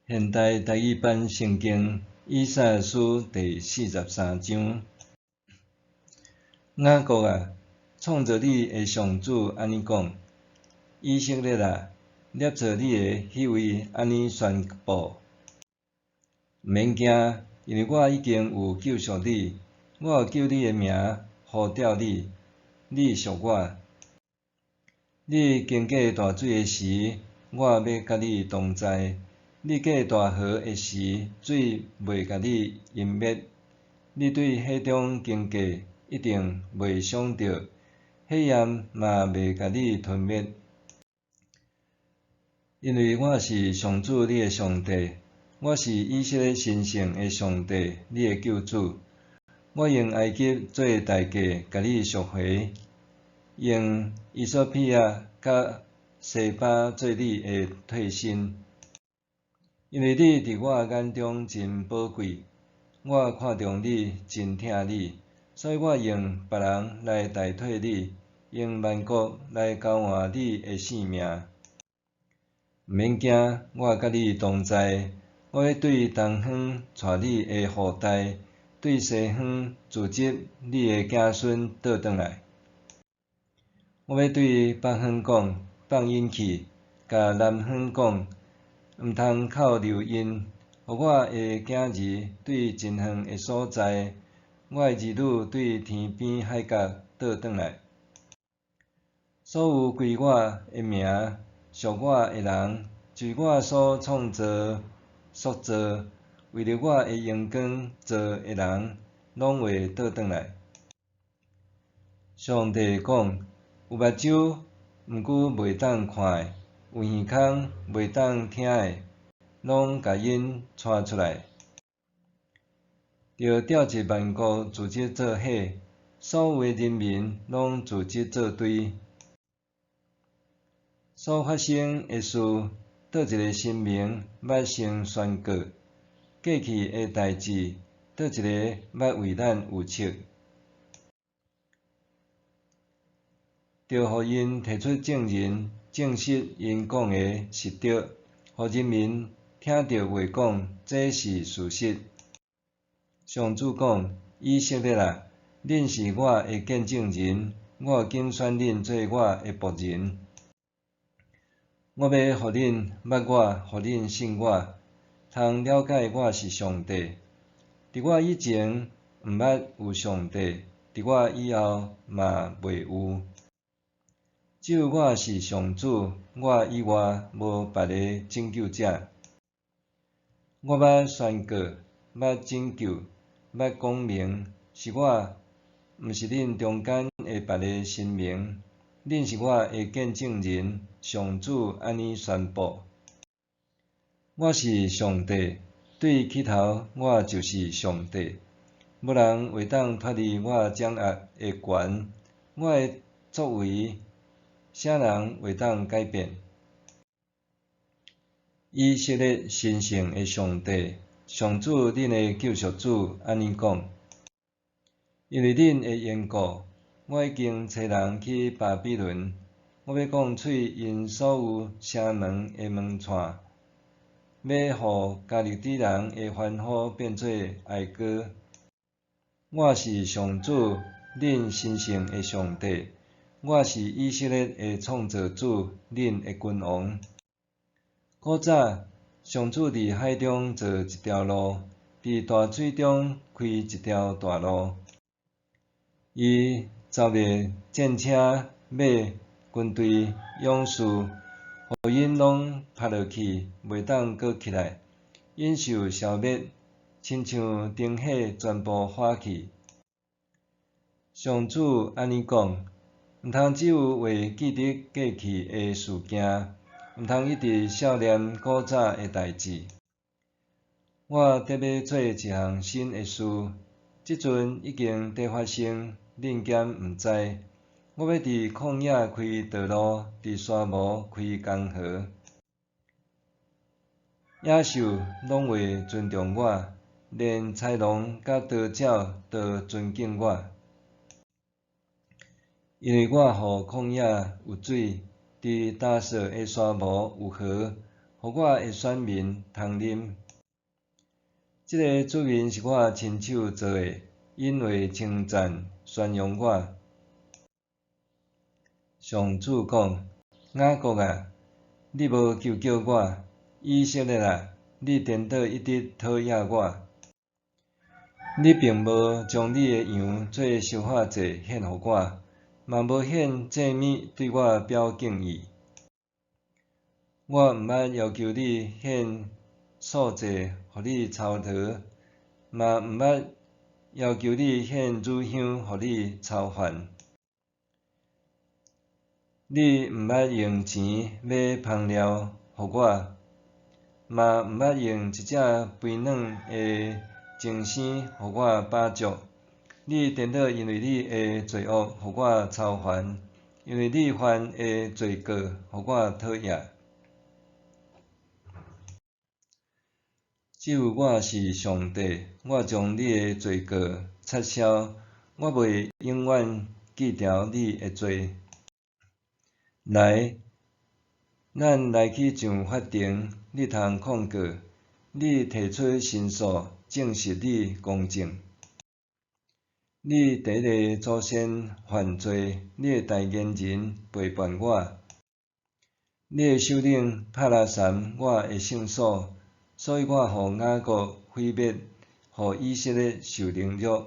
現代台語版聖經以賽亞書第四十三章。雅各啊，創造你的上主按呢講：以色列啊，捏造你的彼位按呢宣布：毋免驚，因為我已經有救贖你，我有叫你的名呼召你，你屬我。你經過大水的時，我欲佮你同在；你過大河的時，水袂共你淹滅。你對火中經過，一定袂傷著，火焰嘛袂共你吞滅。因為我是上主你的上帝，我是以色列神聖的上帝，你的救主。我用埃及做代價，共你贖回，用衣索比亞佮西巴做你的替身。因為你佇我眼中真寶貴，我看重你，真疼你，所以我用別人來代替你，用萬國來交換你的性命。毋免驚，我佮你同在，我欲對東方帶你的後代，對西方組織你的子孫倒轉來。我欲對北方講，放𪜶去；共南方講，毋通扣留𪜶。予我的囝兒對真遠的所在，我的兒女對天邊海角倒轉來。所有歸我的名、屬我的人，就是我所創造、塑造，為著我的榮光造的人，攏會倒轉來。上帝講：有目睭，毋過袂當看的；有耳孔，袂當聽的，攏共𪜶帶出來。著召集萬國組織做伙，所有的人民攏組織做堆。所發生的事，佗一个神明捌先宣告？過去的代誌，佗一个捌為咱預測？著予𪜶提出證人，證實𪜶講的是對，予人民聽著話講，這是事實。上主講：以色列啊，恁是我的見證人，我有揀選恁做我的僕人。我欲予恁捌我，予恁信我，通了解我是上帝。佇我以前毋捌有上帝，佇我以後嘛袂有。只有我是上主，我以外無別个拯救者。我捌宣告，捌拯救，捌講明，是我，毋是恁中間的別个神明。恁是我的見證人，上主按呢宣布。我是上帝，對起頭我就是上帝，無人會當脫離我掌握的權，我的作為，啥人會當改變？以色列神聖的上帝，上主恁的救贖主按呢講：因為恁的緣故，我已經差人去巴比倫，我欲摃碎𪜶所有城門的門掣，欲予迦勒底人的歡呼變做哀歌。我是上主，恁神聖的上帝，我是以色列的創造主，恁的君王。古早，上主佇海中造一條路，佇大水中開一條大路。伊剿滅戰車、馬、軍隊、勇士，予𪜶攏趴落去，袂當閣起來。𪜶受消滅，親像燈火全部火去。上主按呢講：毋通只有會記得過去的事件，毋通一直數念古早的代誌。我得欲做一項新的事，這陣已經佇發生，恁敢毋知？我欲佇曠野開道路，佇沙漠開江河。野獸攏會尊重我，連豺狼佮鴕鳥都尊敬我。因為我予曠野有水，佇乾燥的沙漠有河，予我的選民通啉。這个子民是我親手造的，𪜶會稱讚宣揚我。上主講：雅各啊，你無求叫我；以色列啊，你顛倒一直討厭我。你並無將你的羊做燒化祭獻予我，嘛無獻祭物對我表敬意。我毋捌要求你獻素祭，予你操勞，嘛毋捌要求你獻乳香，予你操煩。你毋捌用錢買芳料予我，嘛毋捌用一隻肥軟的精牲予我飽足。你顛倒因為你的罪惡予我操煩，因為你犯的罪過予我討厭。只有我是上帝，我將你的罪過擦消，我袂永遠記牢你的罪。來，咱來去上法庭，你通控告，你提出申訴，證實你公正。你第一个祖先犯罪，你的代言人背叛我。你的首領拍拉搧我的聖所，所以我予雅各毀滅，予以色列受凌辱。